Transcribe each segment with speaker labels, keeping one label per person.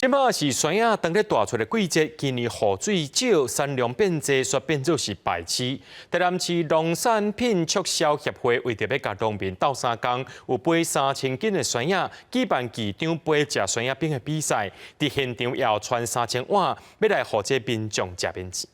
Speaker 1: 這擺是酸葉當咧大出的季節，今年雨水少，產量變濟，煞變做是敗市。台南市農產品促銷協會為著欲佮農民鬥相共，有背3000斤的酸葉，舉辦市長杯食酸葉冰的比賽，佇現場也有傳3000碗，欲來予這民眾食免錢。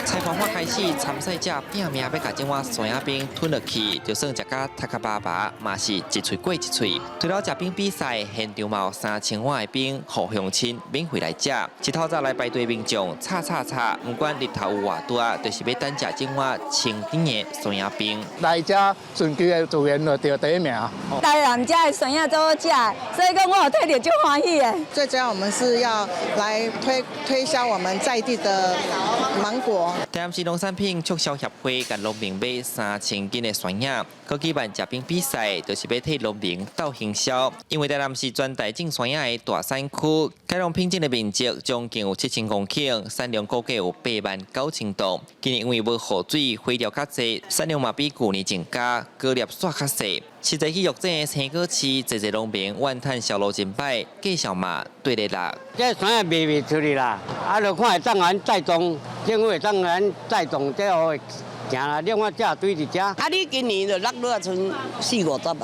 Speaker 2: 採盤法開始，參賽者拼命欲共這碗酸葉冰吞落去，就算食甲頭殼巴巴，嘛是一喙過一喙。除了食冰比賽，現場嘛有三千碗的冰，予鄉親免費來食。一透早來排隊民眾，吵吵吵，毋管日頭有偌大，就是欲等食這碗清甜的酸葉冰。
Speaker 3: 來遮順其的自然就得第一名。
Speaker 4: 台南遮的酸葉足好食，所以講我有提著足歡喜的。
Speaker 5: 最主要我們是要來推推銷我們在地的芒果。
Speaker 2: 台南市農產品促銷協會共農民買三千斤的酸葉，閣舉辦食冰比賽，就是欲替農民鬥行銷。因為台南是全台種酸葉的大產區，改良品種的面積將近有7000公頃，產量估計有89,000噸。今年因為無雨水，肥料較濟，產量嘛比舊年增加，果粒煞較細。實際去玉井的青果市，濟濟農民怨嘆銷路真歹，價數嘛綴咧落。
Speaker 6: 這酸葉賣袂出去啦，啊，就看會當咱帶動，政府會當咱帶動這個行啦，另外這堆佇遮。
Speaker 7: 啊，你今年就落落啊，賰四五十啊，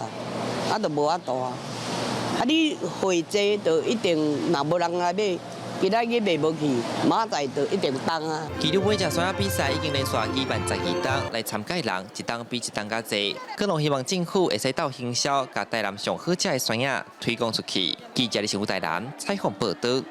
Speaker 7: 啊，就無法度啊。啊，你貨濟就一定若無人來買，今仔日賣無去，明仔載就一定重啊。
Speaker 2: 其實每隻酸葉比賽已經連續舉辦12冬，來參加人一冬比一冬較濟。閣攏希望政府會使鬥行銷，共台南上好食的酸葉推廣出去。記者李新武台南採訪報導。